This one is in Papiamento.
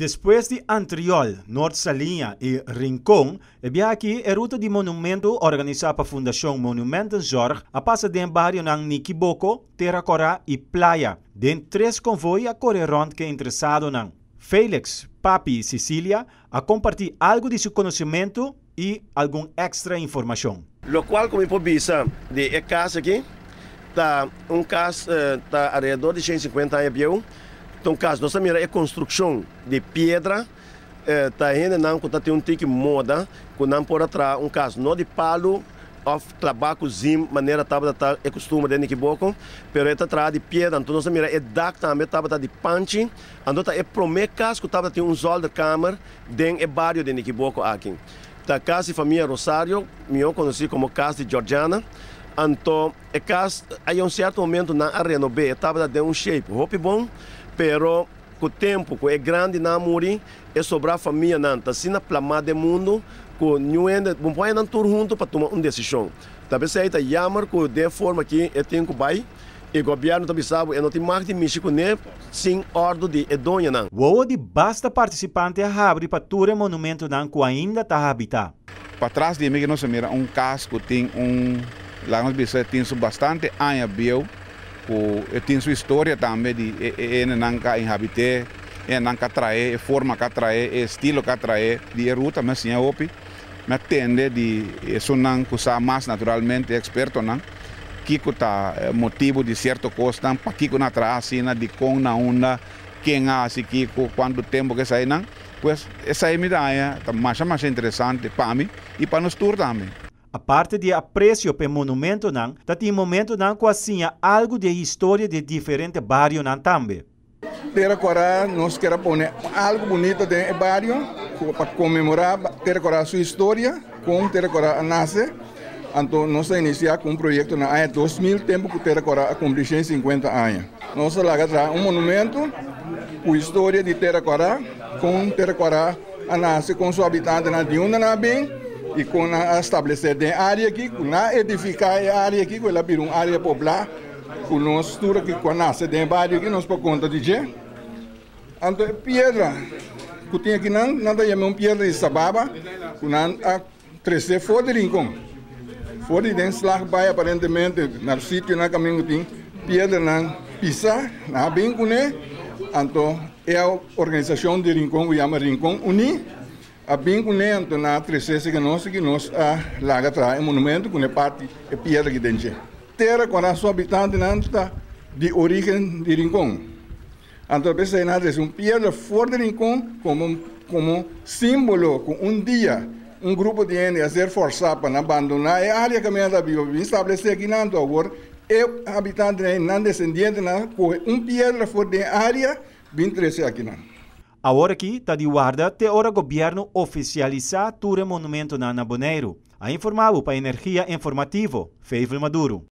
Despues di Antriol, Nort Saliña i Rincon, e biaha aki e ruta di monumento organisá pa Fundashon Monumentenzorg a pasa den barionan Nikiboko, Tera Kòrá i Playa. Den tres konvoi a kore rònt ku e interesadonan. Felix, Papi Cicilia a kompartí algu di su konosementu i algun èkstra informashon. Lokual ku mi por bisa di e kas aki ta un kas ta alrededor di 150 aña bieu, ta un kas nos a mira e konstrukshon di piedra, ta hendenan ku ta tin un tiki moda ku nan por a traha un kas no di palu òf klabá ku zim manera tabata ta e kustumber den Nikiboko, pero e ta traha di piedra, anto nos a mira e dak tambe tabata di panchi, anto ta e promé kas ku tabata tin un zolderkamer den e bario di Nikiboko aki. Ta kas di famia Rosario, mihó konosí komo kas di Georgiana. Anto e kas a un sierto momento nan a renob'é, e tabata den un shape hopi bon, pero ku tempu ku e grandinan a muri, e sobrá famianan ta asina plamá den mundu ku niun hende bo por haña nan tur huntu pa tuma un desishon. Ta p'esei ta yammer ku den e forma aki e tin ku bai. E gobièrnu ta bisa bo e no tin mag di mishi kuné sin òrdu di e doñonan. Wowo di basta partisipante a habri pa tur e monumentonan ku ainda ta habitá. Patras di mi ke nos a mira un kas ku tin un, laga nos bisa tin su bastante aña bieu, ku e tin su historia tambe di e hendenan ka inhabit'é, e hendenan ka tra'é, e forma ka tra'é, e estilo ka tra'é di e ruta. Mi a siña hopi, mi a tende di esunnan ku sa mas naturalmente, e ekspertonan. Kiko ta motibu di sierto kosnan, pakiko nan a traha asina, dikon, na unda, ken a hasi kiko, kuantu tempu ku esainan. Pues esai mi ta haña ta masha masha interesante pa mi i pa nos tur tambe. Aparte di e apresio p'e monumentonan, ta tin momentonan ku a siña algu di e historia di e diferente barionan tambe. Tera Kòrá nos kier a pone algu bunito den e bario pa konmemorá Tera Kòrá su historia, kon Tera Kòrá a nase. Anto nos a inisiá ku un proyekto na aña 2000 tempu ku Tera Kòrá a kumpli 150 aña. Nos a laga traha un monumento ku historia di Tera Kòrá, kon Tera Kòrá a nase, kon su habitantenan di unda nan a bin i kon nan a establesé den e área aki, ku nan a edifiká e área aki ku el a bira un área poblá. Ku nos tur aki ku a nase den e bario aki nos por konta di dje. Anto e piedra ku tin akinan, nan ta yama un piedra di sababa ku nan a trese for di Rincon. For di den Slagbaai aparentemente na sitionan kaminda ku tin piedranan pisá, nan a bin kuné. Anto e organisashon di Rincon ku yama Rincon Uní A bin kuné anto nan a tresé serka nos i nos a laga traha e monumento ku e parti e piedra aki den dje. Tera ku a su habitantenan ta di orígen di Rincon. Anto p'esei nan a trese un piedra for di Rincon komo komo símbolo ku un dia un grupo di hende a ser fòrsá pa nan bandoná e área kaminda nan ta biba pa bin stablesé akinan. Anto awor e habitantenan ei, nan desendientenan a kohe un piedra for den e área bin trese akinan. Awor aki ta di warda te ora gobièrnu ofisialisá tur e monumentonan na Boneiru. A informá bo pa Energia Informativo, Feivel Maduro.